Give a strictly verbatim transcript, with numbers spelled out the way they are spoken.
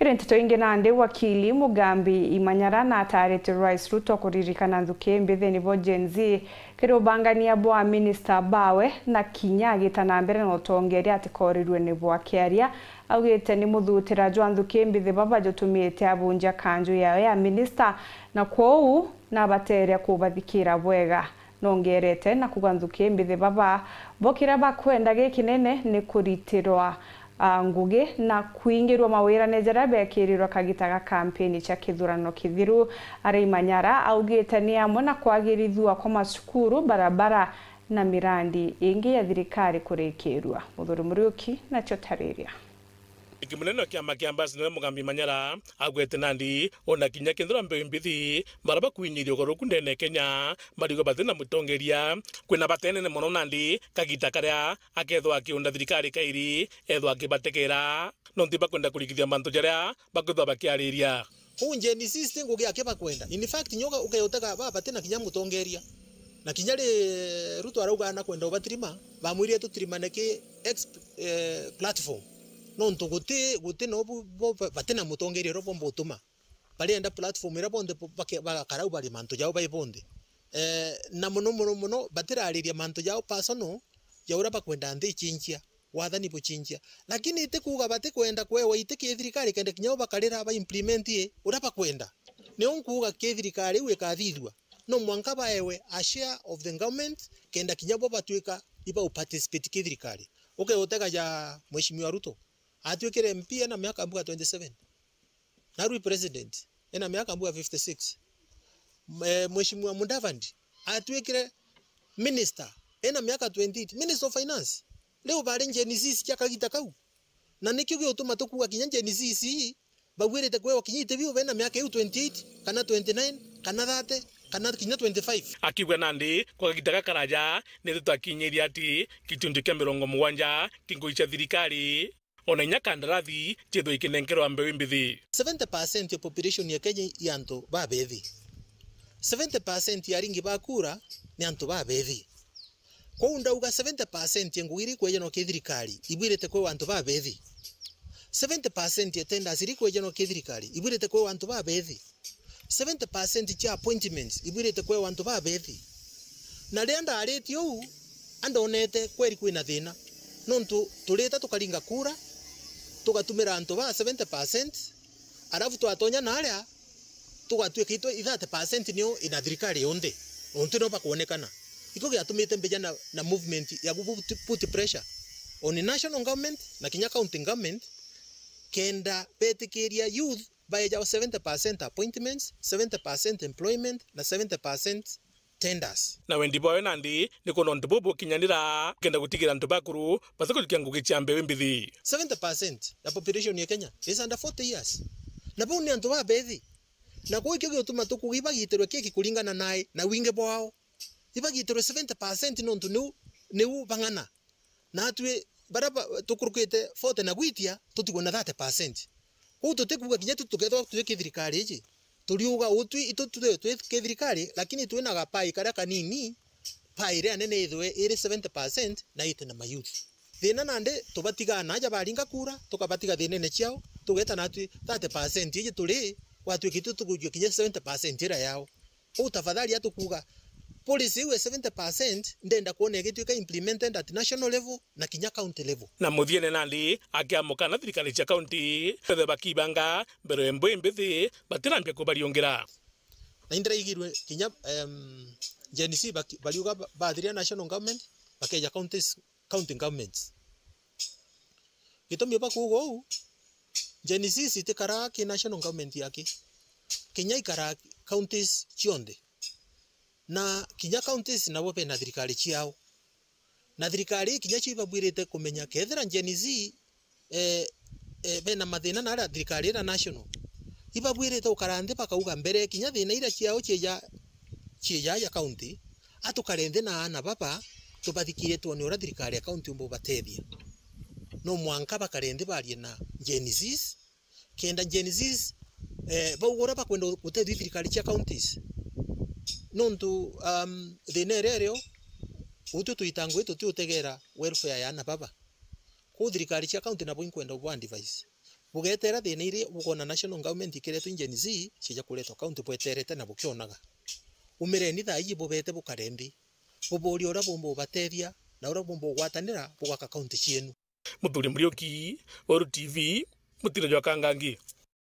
Kuri nteto ingi nandi, wakili Mugambi Imanyara natarite Rais Ruto kuririkana nthuki mbithi nibo Gen Z kiri ubangania bwa minista bawe, na kinya agita na mbere na utongeria atikorirue nibo. Akiaria, augite ni muthutira jwa nthuki mbithi baba jutumite abunja kanju yawe ya minista, na kwou nabateria kubathikira bwega. Nongerete na kuga nthuki mbithi baba bo kiria bakwenda gikinene ni kuritirwa, a, ngugi na kwingirwa mawirane jaria bekirirwe kagita ga kampeni cia kithurano kithiru. Ari Imanyara augite ni amwe na kwagirithua kwa macukuru, barabara na mirandi ingi ya thirikari kurikirua. Muthuri Muriuki nacio tariria. Ngi munene wa kiama kia Ambassador Mugambi Manyara agwete nandi ona kinya kethirwa mbeu mbithi bara bakwinyiria ugaruku ndene ya Kenya, marigwa batina mutongeria, kwina batenene mono nandi kagita karia akethwa akiunda thirikari kairi ethwa akibategera, nontu bakwenda kurikithia mantu jaria bakwithwa bakiariria. Kuu Gen Z ti ngugi aki bakwenda. In fact, nyoga ukeutega ba batina kinya mutongeria. Na kinya ri Ruto arauga na kwenda ubatirima, bamwirire tutirimane ki X, eh, platform. Nontu guti, guti no bu, bo, ba-, batina mutongeria uria bomba utuma. Barienda platform iria bonthe bo-, bake-, bagakarau bari mantu jao bai bonthe. Eh, na mono, mono, mono, batirariria mantu jao personal, ja uria bakwenda nthi ichinjia, wathani buchinjia. Lakini iti kuuga batikwenda kwewa iti ki thirikari kenda kinya bo bakarira ba implement i uria bakwenda. Niu nkuuga ki thirikari iu ikathithua, no mwanka baewe a share of the government, kenda kinya bo batwika ibau participate ki thirikari. Ukeutega ja Mheshimiwa Ruto, atwikire M P ena miaka mbuga twenty seven. Narui president, ena miaka mbuga fifty six. M-, eh, Mheshimiwa Mudavadi, atwikire minister, ena miaka twenty eight, Minister of Finance. Riu bari Gen Z cia kagita kau. Na nikio giutuma tukuga kinya Gen Z ici, bagwirite kwewa kinya iti biu bena miaka iu twenty eight, kana twenty nine, kana thirty, kana kinya twenty five. Akiuga nandi, kwa kagita gakaraja, ni tutakinyirie ati gicunji kia mirongo mugwanja ki ngugi cia thirikari. Ona inya kandarathi ciithwe ikinenkerwa mbeu imbithi. Seventy percent ya population ya Kenya i antu babethi. Seventy percent ya aringi ba kura ni antu babethi. Kwou ndauga seventy percent ya ngugi iria ikwejanwa ki thirikari ibwirite kwewa antu babethi. Seventy percent ya tenders iria ikwejanwa ki thirikari ibwirite kwewa antu babethi. Seventy percent cia appointments ibwirite kwewa antu babethi. Na riria ndaritie uu, andonete kweri kwina thina. Nontu turita tukaringa kura, tugatumira antu ba seventy percent, arafu twatonya naria, tugatwika itwe i thirty percent nio ina thirikari yonthe. Nontu nio bakwonekana. Ikio giatumite mbija na, na movement ya gu-, put, put pressure on national government na kinya county government, kenda betikiria youth baeja seventy percent appointments, seventy percent employment, na seventy percent tenders. Na wendi bwawe nandi ni kwona untu buu bukinyanira, kenda gutigira antu bakuru batikujukia ngugi cia mbeu imbithi. Seventy percent ya population ya Kenya is under forty years. Na bau ni antu babethi. Na kwou ikio giutuma tukuuga ibagitirwe keki kuringana nae na wingi bwao. Ibagitirwe seventy percent nontu niu, niu bang'ana. Natwi baria ba-, tukurukite forty na gwitia, tutigwe na thirty percent. Kwou tutikuuga kinya tu tukethirwa twi ki thirikari iji, turiuga utwi itu tu twi ki thirikari, lakini twina gapai karia kanini, pai iria nene ithwe iri seventy percent na ite na mayouth. Thina nandi tubatigaa naaja baringa kura, tukabatiga thinene ciao, tugeta natwi thirty percent iji turi, gwatwika itu tukujua kinya seventy percent iria yao. Uu tafadhali atukuuga, policy iu ya seventy percent ndenda kwona igitwika implemented at national level na kinya county level. Na muthiene nandi, akiamukana thirikari cia county, bethe bakibanga mbere mbui mbithi, batirambia kubariungira. Na indiraigirwe kinya, em, Gen Z baki-, bariuga ba-, bathiria national government, bakeja counties, county governments. Gitumi bakuuga uu, Gen Z itikaraa ki national government yaki. Kinya ikaraa counties cionthe. Na kinya counties nabo bena thirikari ciao. Na thirikari kinya cio ibabwirite kumenya kethira Gen Z, eh, eh, bena mathina na aria thirikari ira national. Ibabwirite gukara nthi bakauga mbere kinya thina iria ciao cieja, cieja ya county, atukare nthi na aana baba, tubathikirie twone uria thirikari ya county umba ubatethia. No mwanka bakare nthi barie na Gen Zs, kenda Gen Zs, eh, bauga uria bakwenda gutethua i thirikari cia counties. Nontu, um, thina iria irio, utwi twita ngugi tutiutegera welfare ya aana baba. Kwou thirikari cia county nabo inkwenda ubu advice. Bugeteera thiina iria bukoona national government ikiretwe Gen Z, cieja kuretwa county bweterete na bukionaga. Umireni thaa iji bubete bukare nthi. Buburie uria bumba ubatethia na uria bumba ugwatanira bugaka county cienu. Muthuri Muriuki, Weru T V, mutino jwa Kangangi.